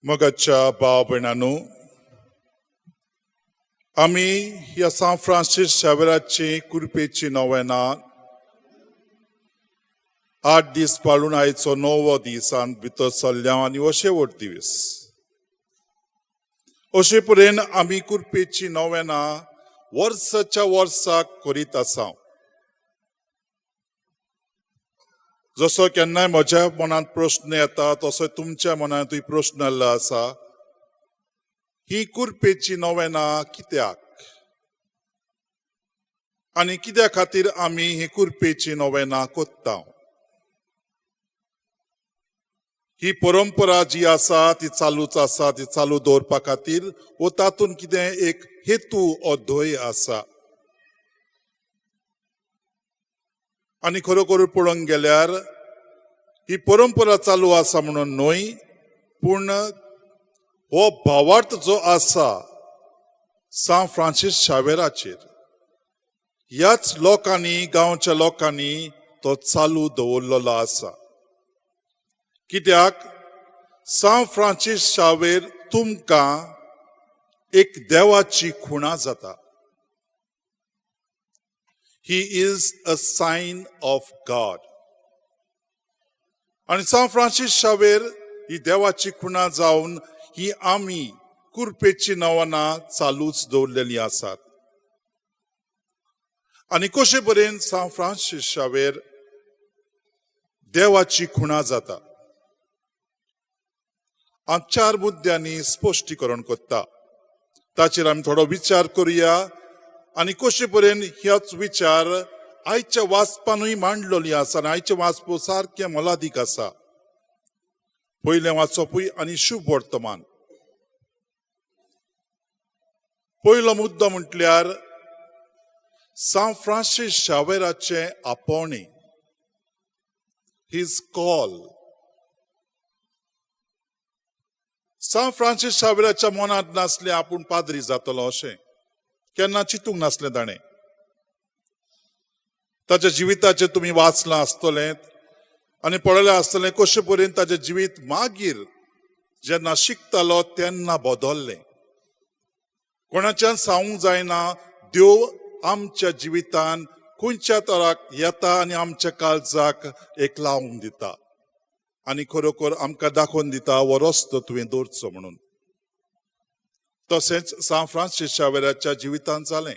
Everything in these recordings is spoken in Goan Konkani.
मोगाच्या भाव भयणांनो, आमी ह्या सांत फ्रांसीस शावेराची कुरपेची नवेना 8 दीस पाळून आयचो णवो दिसान भितर सरल्या आनी हो शेवट दीस. अशे परेन आमी कुरपेची नवेना वर्साच्या वर्साक करीत आसा. जसो केन्नाय म्हज्या मनांत प्रस्न येता, तसो तुमच्या मनांतूय प्रस्न आयिल्लो आसा, ही कुरपेची नवेना कित्याक आनी कित्या खातीर आमी ही कुरपेची नवेना कोत्ता? ही परंपरा जी आसा ती चालूच आसा, ती चालू दवरपा खातीर वो तातूंत कितें एक हेतू ओ ध्येय आसा? आनी खरोखर पळोवंक गेल्यार ही परंपरा चालू आसा म्हणून न्हय, पूण हो भावार्थ जो आसा सांत फ्रांसीस शावेराचेर, ह्याच लोकांनी, गांवच्या लोकांनी तो चालू दवरलेलो आसा. कित्याक सांत फ्रांसीस शावेर तुमकां एक देवाची खुणा जाता. He is a sign of God. आनी सांत फ्रांसीस शावेर ही देवाची खुणा जावन ही आमी कुरपेची नवनां चालूच दवरलेली आसात. आनी कशे परेन सांत फ्रांसीस शावेर देवाची खुणा जाता, हांव चार मुद्द्यांनी स्पश्टीकरण करता. ताचेर आमी थोडो विचार करुया आनी कशे परेन ह्याच विचार आयच्या वाचपानूय मांडलेली आसा. आनी आयचें वाचप सारकें मोलादीक आसा. पयलें वाचपूय आनी शुभ वर्तमान. पयलो मुद्दो म्हटल्यार सांत फ्रांसीस शावेराचें आपोवणें, his call. सांत फ्रांसीस शावेराच्या मनांत नासलें आपूण पाद्री जातलो अशें केन्ना चिंतूंक नासलें ताणें. ताच्या जिविताचें तुमी वाचलां आसतलें आनी पळयलें आसतलें कशे परेन ताचें जिवीत मागीर जेन्ना शिकतालो तेन्ना बदल्लें. कोणाच्यान सांगूंक जायना, देव आमच्या जिवितान खंयच्या तराक येता आनी आमच्या काळजाक एक लावन दिता आनी खरोखर आमकां दाखोवन दिता, हो रस्तो तुवें दवरचो म्हणून. तशेंच सांत फ्रांसीस शावेराच्या जिवितांत जालें.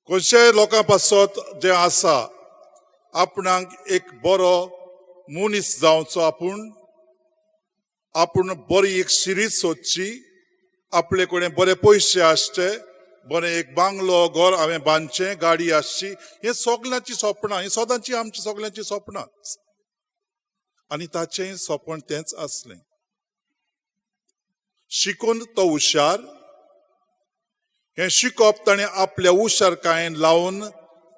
खंयच्याय लोकां पासत जें आसा, आपणाक एक बरो मनीस जावचो, आपूण आपूण बरी एक शिरीज सोदची, आपले कडेन बरे पयशे आसचे, बरें एक बांगलो घर हांवें बांदचें, गाडी आसची, हें सगल्यांची सपनां, ही सदांची आमची सगल्यांची सपनां. आनी ताचें सपन तेंच आसलें. शिकून तो हुशार. हें शिकप ताणें आपल्या हुशारकायेन लावन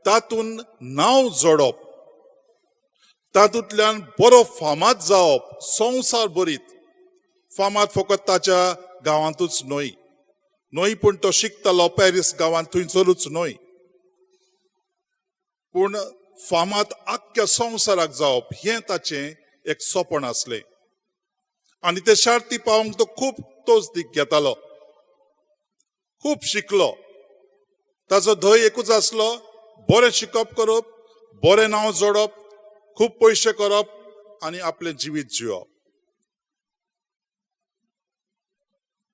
तातूंत नांव जोडप, तातूंतल्यान बरो फामाद जावप, संवसार भरीत फामाद, फकत ताच्या गांवांतूच न्हय न्हय, पूण तो शिकतालो पॅरीस गांवांत थंयसरूच न्हय, पूण फामाद आख्ख्या संवसाराक जावप हें ताचें एक सपन आसलें. आनी ते शार्ती पावोवंक तो खूब तोजदीक घेतालो, खूब शिकलो. ताचो धंय एकूच आसलो, बरें शिकप करप, बरें नांव जोडप, खूब पयशे करप आनी आपलें जिवीत जिवप.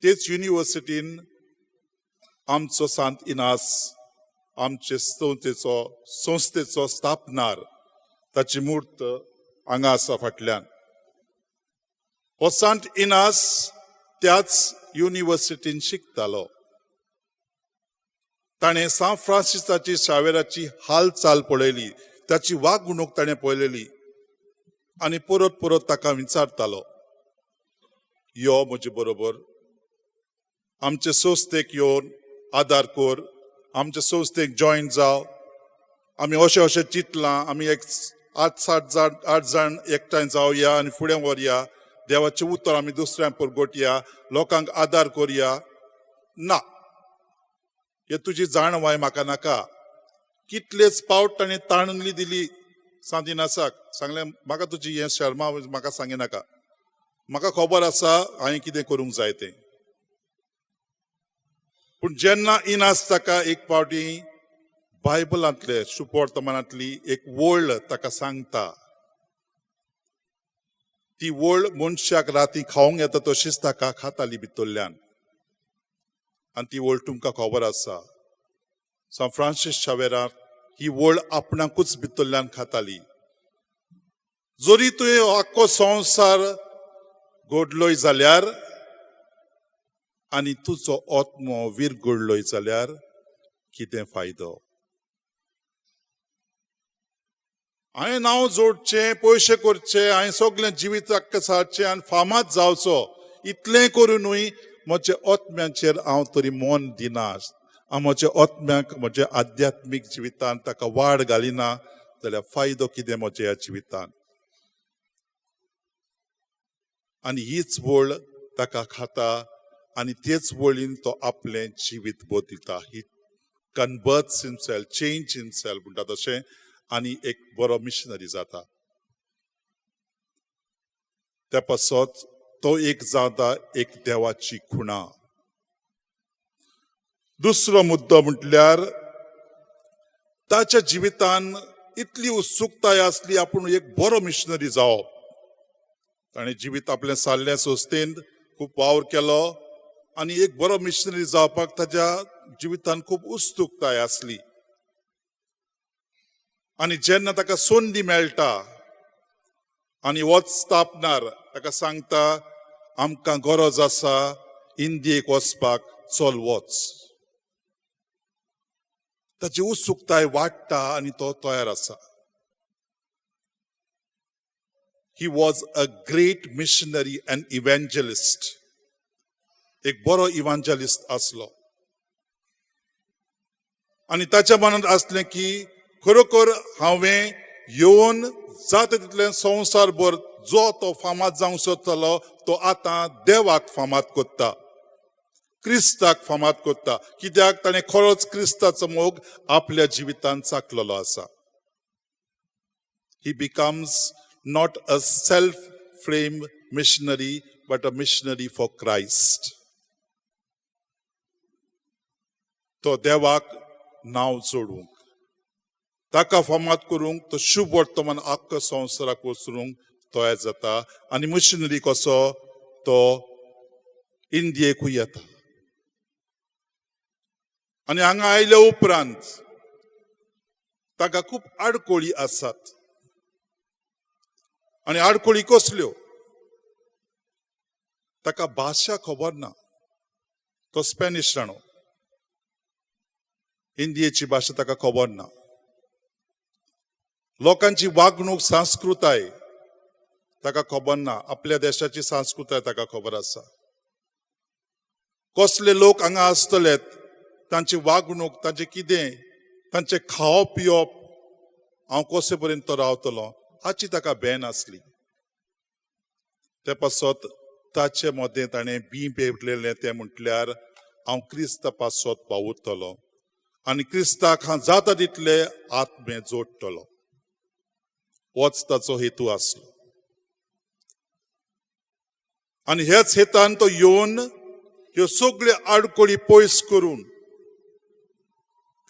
तेच युनिवर्सिटीन आमचो सांत इनास, आमचे संस्थेचो स्थापनार, ताची मूर्त हांगा आसा फाटल्यान, हो सांत इनास त्याच युनिवर्सिटीन शिकतालो. ताणें सांत फ्रांसिसाची शावेराची हालचाल पळयली, ताची वागणूक ताणें पळयली आनी परत परत ताका विचारतालो, यो म्हजे बरोबर, आमचे संस्थेक येवन आदार कर, आमचे संस्थेक जॉयन जाव, आमी अशें अशें चिंतलां, आमी एक आठ सात जाण, 8 जाण एकठांय जावया आनी फुडें व्हरया देवाचें उतर, आमी दुसऱ्यांक परगटया, लोकांक आदार करया. ना, हे तुजी जाणवाय म्हाका नाका. कितलेच पावट ताणें ताणली दिली सांत इनासाक. सांगलें, म्हाका तुजी हें शर्मा म्हाका सांगिनाका. म्हाका खबर आसा हांवें कितें करूंक जाय तें. पूण जेन्ना इनास ताका एक फावटी बायबलांतले शुभवर्तमानांतली एक वळ ताका सांगता, ती वळ मनशाक राती खावंक येता तशीच ताका खाताली भितरल्यान. आनी ती वळ तुमकां खबर आसा, सांत फ्रांसीस शावेराक ही वळ आपणाकूच भितरल्यान खाताली. जरी तुवें आख्खो संवसार गोडलोय जाल्यार आनी तुजो आत्मो विरगडलोय जाल्यार कितें फायदो? हांवें नांव जोडचें, पयशे करचे, हांवें सगळें जिवीत आख्खें सारचें आनी फामाद जावचो, इतलें करुनूय म्हज्या आत्म्याचेर हांव तरी मन दिना, हांव म्हज्या आत्म्याक म्हज्या आध्यात्मीक जिवितान ताका वाड घालिना जाल्यार फायदो कितें म्हज्या ह्या जिवितान? आनी हीच वळ ताका खाता आनी तेच वळीन तो आपलें जिवीत बदलता. He converts himself, change himself म्हणटा तशें, आनी एक बरो मिशनरी जाता. त्या पासत तो एक जाता एक देवाची खुणा. दुसरो मुद्दो म्हटल्यार ताच्या जिवितान इतली उत्सुकताय आसली आपूण एक बरो मिशनरी जावप. ताणें जिवीत आपलें सारलें, संस्थेन खूब वावर केलो आनी एक बरो मिशनरी जावपाक ताच्या जिवितान खूब उत्सुकताय आसली. आनी जेन्ना ताका संदी मेळटा आनी वच स्थापणार ताका सांगता, आमकां गरज आसा इंडियेक वचपाक, चल वच. ताची उत्सुकताय वाडटा आनी तो तयार आसा. He was a great missionary and evangelist. एक बरो इव्हांजलिस्ट आसलो आनी ताच्या मनांत आसलें की खरोखर हांवें येवन जाता तितलें संवसारभर जो तो फामाद जावंक सोदतालो तो आतां देवाक फामाद कोत्ता, क्रिस्ताक फामाद कोत्ता, कित्याक ताणें खरोच क्रिस्ताचो मोग आपल्या जिवितांत चाखलेलो आसा. He becomes not a self frame missionary but a missionary for Christ. तो देवाक नांव जोडूंक, ताका फामाद करूंक, तो शुभ वर्तमान आख्खो संवसाराक वचरूंक तयार जाता आनी मिशनरी कसो तो इंडियेकूय येता. आनी हांगा आयल्या उपरांत ताका खूब आडकोळी आसात. आनी आडकोळी कसल्यो? ताका भाशा खबर ना, तो स्पॅनिश जाणो, इंडियेची भाशा ताका खबर ना. लोकांची वागणूक, संस्कृताय ताका खबर ना, आपल्या देशाची संस्कृताय ताका खबर आसा. कसले लोक हांगा आसतले, तांची वागणूक, तांचें कितें, तांचें खावप पिवप, हांव कशे पर्यंत तो रावतलो हाची ताका बेन आसली. ते पासत ताचे मदें ताणें बीं पेरलेलें तें म्हटल्यार हांव क्रिस्ता पासत पावतलो आनी क्रिस्ताक हांव जाता तितले आत्मे जोडटलो, होच ताचो हेतू आसलो. आनी ह्याच हेतान तो येवन ह्यो सगळ्यो आडकोळी पयस करून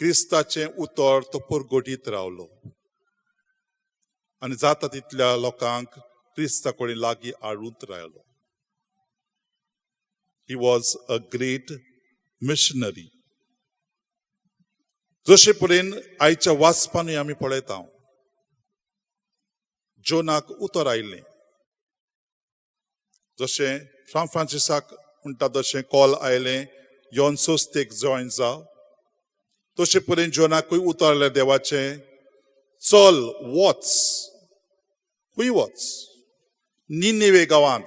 क्रिस्ताचें उतर तो परगटीत रावलो आनी जाता तितल्या लोकांक क्रिस्ता कडेन लागीं हाडून रावलो. He was a great missionary. जशे परेन आयच्या वाचपानूय आमी पळयता, जोनाक उतर आयिल्लें, जशें फ्रां फ्रांसिसाक म्हणटा तशें कॉल आयलें, योन संस्थेक जॉयन जाव. तशें परेन जोनाकूय उतर आयलें देवाचें, चल वच, खंय वच? निनेवे गांवांत.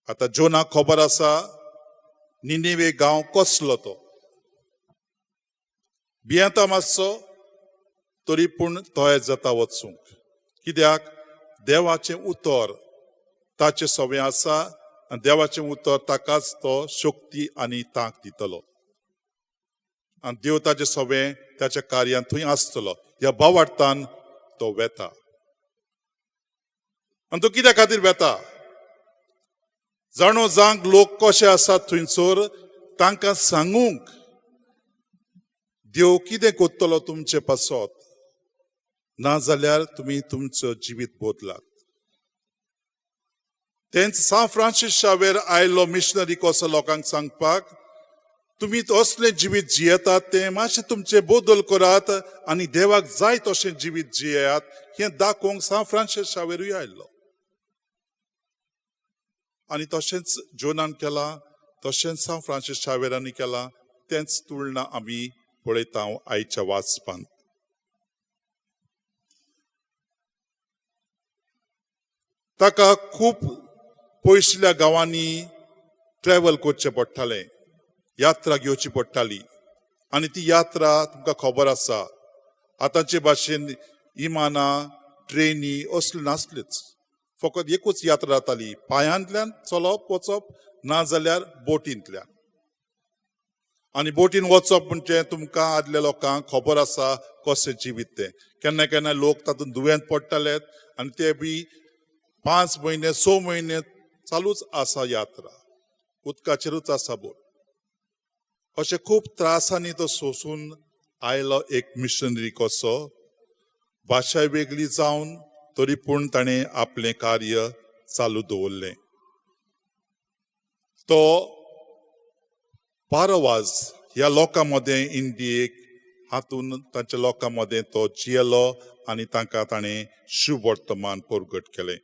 आतां जोनाक खबर आसा निनेवे गांव कसलो तो, भियेता मातसो तरी पूण तयार जाता वचूंक, कित्याक देवाचें उतर ताचें सवें आसा आनी देवाचें उतर ताकाच तो शक्ती आनी तांक दितलो आनी देव ताचें सवें ताच्या कार्यांत थंय आसतलो. ह्या भावार्थान तो वेता. आनी तो कित्या खातीर वेता? जाणो जांक लोक कशे आसात थंयसर तांकां सांगूंक देव कितें करतलो तुमचे पासत, नाजाल्यार तुमी तुमचो जिवीत बदलात. तेंच सांत फ्रांसीस शावेर आयलो मिशनरी कसो लोकांक सांगपाक, तुमी असलें जिवीत जियेतात तें मातशें तुमचें बदल करात आनी देवाक जाय तशें जिवीत जियेयात, हें दाखोवंक सांत फ्रांसीस शावेरूय आयलो. आनी तशेंच जोनान केलां, तशेंच सांत फ्रांसीस शावेरांनी केलां, तेंच तुळना आमी पळयता आयच्या वाचपांत. ताका खूब पयसुल्ल्या गांवांनी ट्रॅवल करचें पडटालें, यात्रा घेवची पडटाली. आनी ती यात्रा तुमकां खबर आसा, आतांचे भाशेन इमानां ट्रेनी असल्यो नासल्योच, फकत एकूच यात्रा जाताली, पांयांतल्यान चलप वचप नाजाल्यार बोटींतल्यान. आनी बोटीन वचप म्हणजे तुमकां आदल्या लोकांक खबर आसा कशें जिवीत तें. केन्ना केन्ना लोक तातूंत दुयेंत पडटाले आनी ते बी 5 म्हयने 6 म्हयने चालूच आसा यात्रा, उदकाचेरूच आसा बोट. अशें खूब त्रासांनी तो सोंसून आयलो एक मिशनरी कसो, भाशा वेगळी जावन तरी पूण ताणें आपलें कार्य चालू दवरलें. तो पारवाज ह्या लोकां मदें इंडियेक हातून तांच्या लोकां मदें तो जियेलो आनी तांकां ताणें शुभवर्तमान परगट केलें.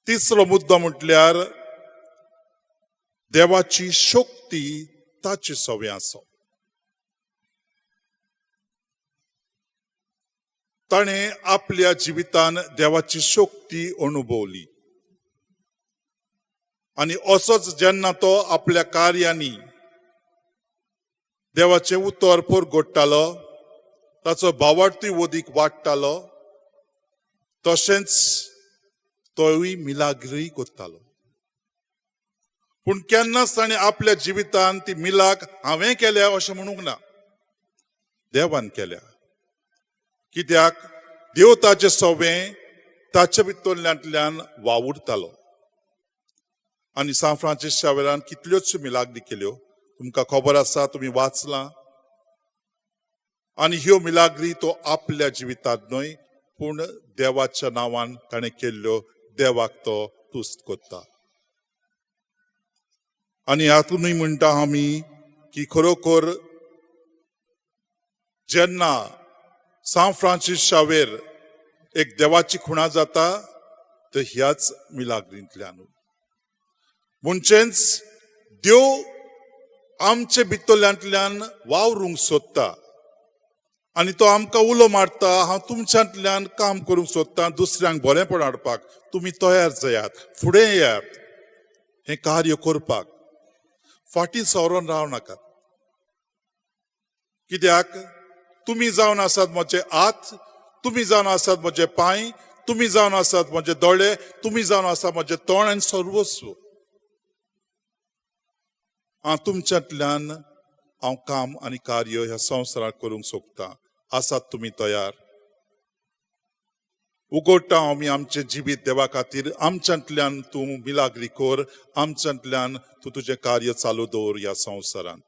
तिसरो मुद्दो म्हटल्यार देवाची शक्ती ताचे सवे आसा. ताणें आपल्या जिवितान देवाची शक्ती अनुभवली आनी असोच जेन्ना तो आपल्या कार्यांनी देवाचें उतर परगट्टालो, ताचो भावार्थी वदीक वाडटालो, तशेंच तोय मिलाग्री करतालो. पूण केन्नाच ताणें आपल्या जिवितान ती मिलाग हांवें केल्या अशें म्हणूंक ना, देवान केल्या. कित्याक देव ताचे सवें ताचे भितरल्यांतल्यान वावुरतालो. आनी सांत फ्रांसीस शावेरान कितल्योच मिलाग्री केल्यो, तुमकां खबर आसा, तुमी वाचलां. आनी ह्यो मिलाग्री तो आपल्या जिवितांत न्हय पूण देवाच्या नांवान ताणें केल्ल्यो, देवाक तो तुस्त करता. आनी हातूनय म्हणटा आमी की खरोखर जेन्ना सांत फ्रांसीस शावेर एक देवाची खुणा जाता तर ह्याच मिलाग्रींतल्यान. म्हणचेच देव आमचे भितरल्यांतल्यान वावरूंक सोदता आनी तो आमकां उलो मारता, हांव तुमच्यांतल्यान काम करूंक सोदता, दुसऱ्यांक बरेंपण हाडपाक तुमी तयार जायात, फुडें येयात, हें कार्य करपाक फाटीं सरोन राव नाकात. कित्याक तुमी जावन आसात म्हजे हात, तुमी जावन आसात म्हजे पांय, तुमी जावन आसात म्हजे दोळे, तुमी जावन आसात म्हजें तोंड आनी सर्वस्व. हांव तुमच्यांतल्यान हांव काम आनी कार्य ह्या संवसारांत करूंक सोदता. आसात तुमी तयार? उगडटा आमी आमचें जिवीत देवा खातीर, आमच्यांतल्यान तूं मिलाग्री कर, आमच्यांतल्यान तूं तुजें कार्य चालू दवर ह्या संवसारांत.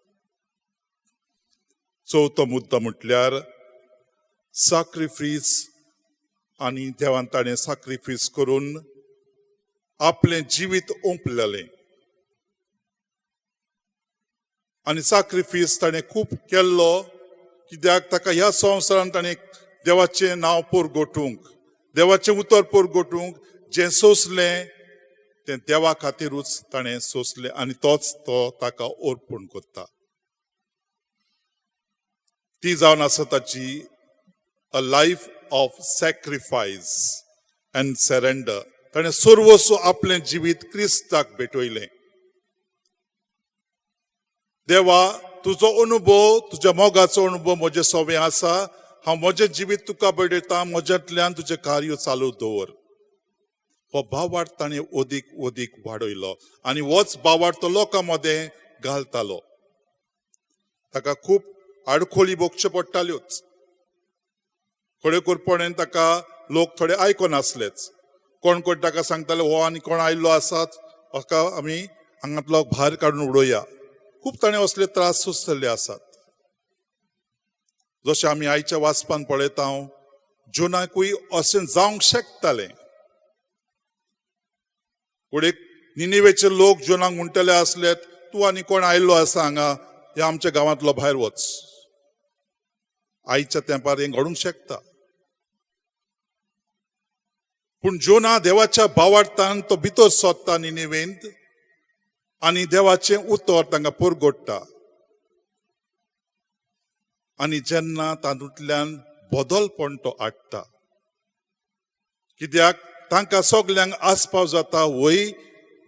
चवथो मुद्दो म्हटल्यार साक्रिफीस. आनी देवान ताणें साक्रिफीस करून आपलें जिवीत ओंपलेलें आनी साक्रिफीस ताणें खूब केल्लो, कित्याक ताका ह्या संवसारांत ताणें देवाचें नांव परगटूंक, देवाचें उतर परगटूंक जें सोंसलें तें देवा खातीरूच ताणें सोंसलें आनी तोच तो ताका अर्पण करता. ती जावन आसा ताची a life of sacrifice and surrender. ताणें सर्वस्व आपलें जिवीत क्रिस्ताक भेटयलें. देवा, तुजो अनुभव, तुज्या मोगाचो अनुभव म्हजे सवे आसा, हांव म्हजें जिवीत तुका भेटयता, म्हज्यांतल्यान तुजें कार्य चालू दवर. हो भावार्थ ताणें अदीक अदीक वाडयलो आनी होच भावार्थ तो लोकां मदें घालतालो. ताका खूब आडखोळी भोगच्यो पडटाल्योच, खरेखरपणान ताका लोक थोडे आयकनासलेच. कोण कोण ताका सांगताले हो आनी कोण आयिल्लो आसात हाका आमी हांगांतलो भायर काडून उडोवया. खूब ताणें असले त्रास सोंसलेले आसात. जशें आमी आयच्या वाचपान पळयता, जोनाकूय अशें जावंक शकतालें. पूण एक निनिवेचे लोक जोनाक म्हणटले आसले, तूं आनी कोण आयिल्लो आसा हांगा, ह्या आमच्या गांवांतलो भायर वच. आयच्या तेंपार हें घडूंक शकता. पूण जोना देवाच्या बावार्थान तो भितर सोदता निनिवेंत आनी देवाचें उतर तांकां पुरगोडटा. आनी जेन्ना तातूंतल्यान बदलपण तो हाडटा, कित्याक तांकां सगल्यांक आस्पाव जाता वय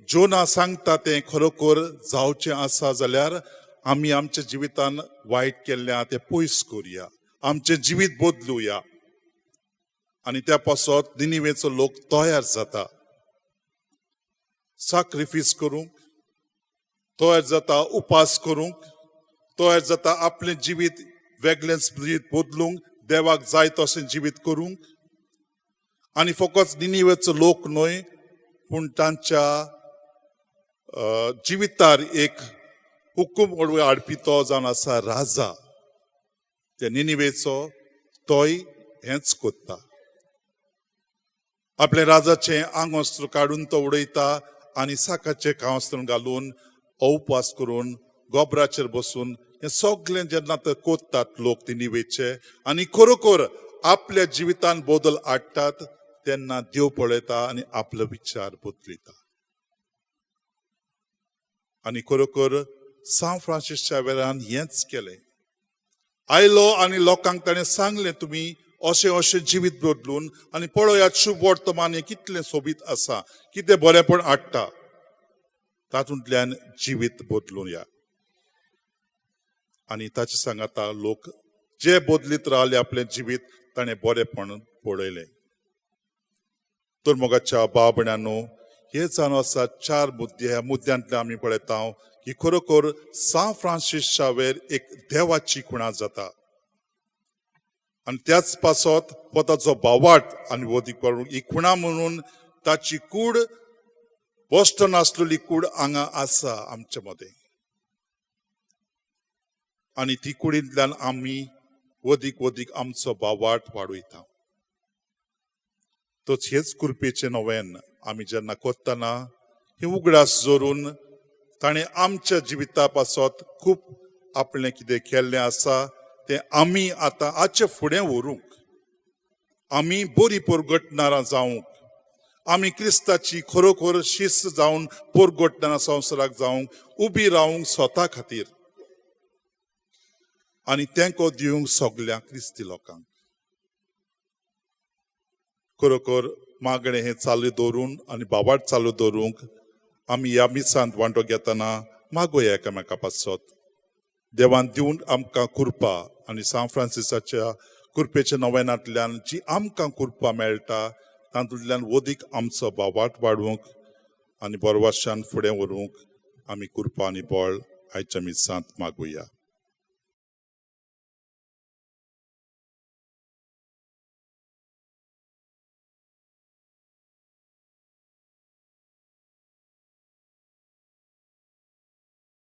जोना सांगता तें खरोखर जावचें आसा जाल्यार आमी आमच्या जिवितान वायट केल्लें आहा तें पयस करुया, आमचें जिवीत बदलुया. आनी त्या पासत निनिवेचो लोक तयार जाता साक्रिफीस करूंक, तयार जाता उपास करूंक, तयार जाता आपलें जिवीत वेगळें जिवीत बदलूंक, देवाक जाय तशें जिवीत करूंक. आनी फकत निनिवेचो लोक न्हय, पूण तांच्या जिवितार एक हुकूम हाडपी तो जावन आसा राजा त्या निनिवेचो, तोय हेंच कोत्ता. आपलें राजाचें आंगवस्त्र काडून तो उडयता आनी साकाचें कावस्त्र घालून उपवास करून गोबराचेर बसून हें सगळें जेन्ना ते कोत्तात लोक निनिवेचे आनी खरोखर आपल्या जिवितान बदल हाडटात, तेन्ना देव पळयता आनी आपलो विचार बदलिता. आनी खरोखर सांत फ्रांसीस शावेरान हेंच केलें. आयलो आनी लोकांक ताणें सांगलें, तुमी अशें अशें जिवीत बदलून आनी पळयात शुभ वर्तमान हें कितलें सोबीत आसा, कितें बरेंपण हाडटा, तातूंतल्यान जिवीत बदलून या. आनी ताचे सांगाता लोक जे बदलीत रावले आपलें जिवीत, ताणें बरेंपण पळयलें. तर मोगाच्या बाबण्यानो, हे जावन आसा चार मुद्दे. ह्या मुद्द्यांतल्यान आमी पळयता की खरोखर सांत फ्रांसीस शावेर एक देवाची खुणा जाता. आनी त्याच पासत हो ताचो भावार्थ आनी वदीक करूंक ही खुणा म्हणून ताची कूड बॉस्टन आसलेली कूड हांगा आसा आमचे मदें. आनी ती कुडींतल्यान आमी वदीक वदीक आमचो भावार्थ वाडयता. तोच हेच कृपेचें नव्यान आमी जेन्ना कोत्तना हे उगडास जोरून ताणें आमच्या जिविता पासत खूब आपलें कितें केल्लें आसा तें आमी आतां आजचे फुडें व्हरूंक, आमी बरी पोरगटणारां जावंक, आमी क्रिस्ताची खरोखर शिस्त जावन पोरगटणारां संवसाराक जावंक, उबी रावंक स्वता खातीर आनी तेंको दिवंक सगल्या क्रिस्ती लोकांक. खरोखर मागणें हें चालू दवरून आनी बाबाट चालू दवरूंक आमी ह्या मिसांत वांटो घेतना मागोया एकामेका पासत. देवान दिवन आमकां कृपा आनी सांत फ्रांसिसाच्या कृपेच्या नव्यानांतल्यान जी आमकां कृपा मेळटा तातूंतल्यान वदीक आमचो बावाट वाडोवंक आनी बरवाशान फुडें व्हरूंक आमी कृपा आनी बळ आयच्या मिसांत मागुया.